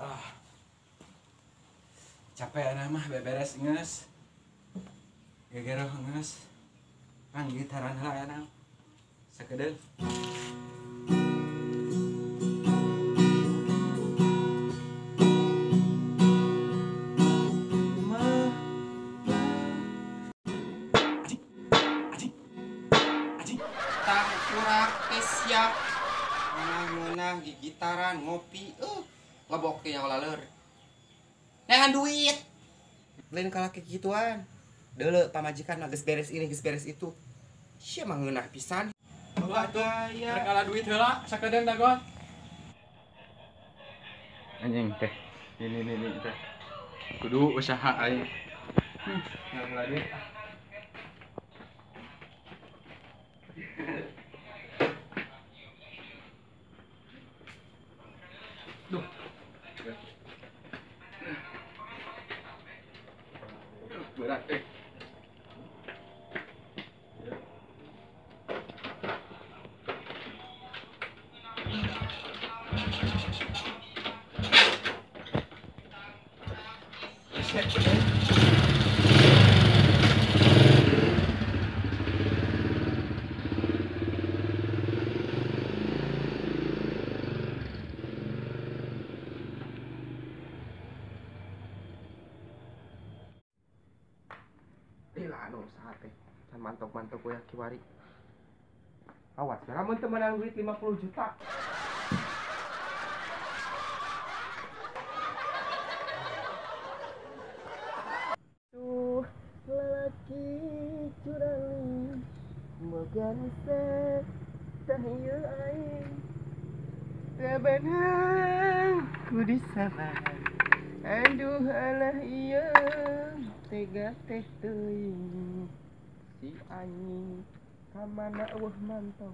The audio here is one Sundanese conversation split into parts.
Ah. Capek ana mah beberes geus. Gegeroh geus. Kang gitaran heula aya sakedeung. Siap ngeunah-ngeunah gigitaran ngopi lebok teh laleur nehan duit lain kalah kegituan deuleu pamajikan mah geus beres ini geus beres itu sia mah ngeunah pisan. Wah tuh rek kalah duit heula sakedeung dagon anjing teh ini teh kudu usaha aing ngalah duit. Duh. Berat eh. Anu usaha teh can mantok-mantok gue kiwari. Awas, lamun teu meunang duit 50 juta. Tuh lalaki curali boga rasa tah ieu aing. Teu beunang ku disabar. Aduh alah ieu tega teh teuing si anjing ka mana eueuh mantog.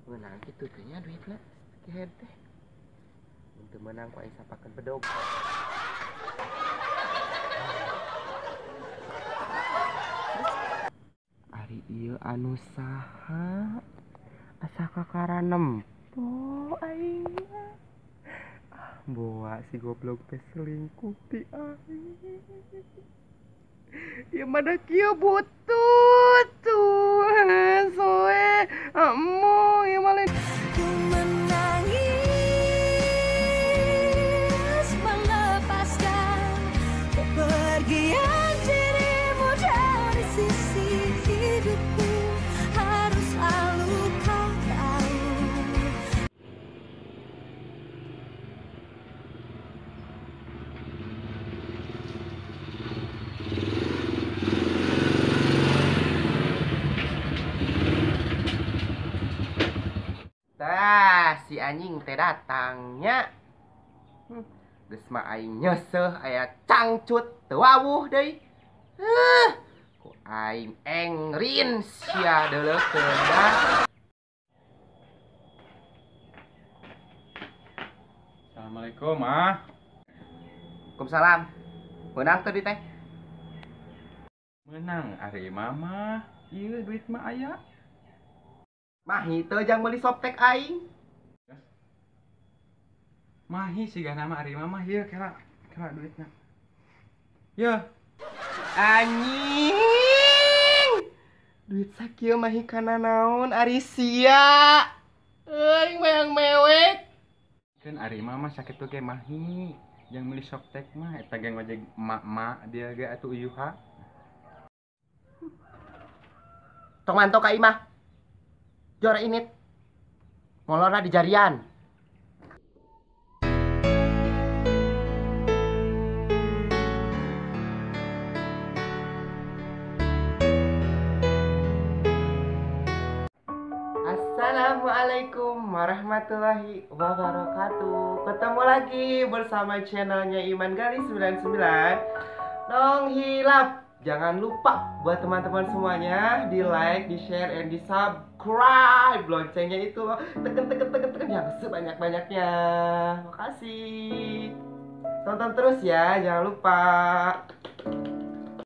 Meunang kitu teh nya duitna kehed teh. Mun teu meunang ku aing sapakeun bedog. Ari ieu anu saha? Asa kakara nempo aing. Boa si goblok teh selingkuh ti aing. Ya mana kieu butut tuh soe emo ieu mah ku menangis melepaskan kepergian dirimu dari sisi hidupku harus selalu kau tahu. Tah, si anjing teh datangnya. Geus mah aing nyeuseuh aya cangcut teu wawuh deui. Ku aing engrin sia deuleukeun dah. Assalamualaikum, ah. Waalaikumsalam. Meunang teu teh? Meunang ari mama. Ieu duit mah aya. Mahi teu jang meuli softtek aing. Mahi siga nama ari mama ieu kela kela duitna. Yeuh. Anjing. Duit sakieu mahi kana naon ari sia. Euy mayang mewek. Kan ari mama sakitu ge mahi jang meuli softtek mah eta ge ngojek emak-emak dia ge atuh uyuha. Tong mantok ka imah. Jor init ngolorna di jarian. Assalamualaikum warahmatullahi wabarakatuh. Ketemu lagi bersama channelnya Iman Gali 99. Nong hilap, jangan lupa buat teman-teman semuanya di like, di share, and di subscribe. Loncengnya itu loh, teken teken teken teken yang sebanyak-banyaknya. Makasih. Tonton terus ya, jangan lupa.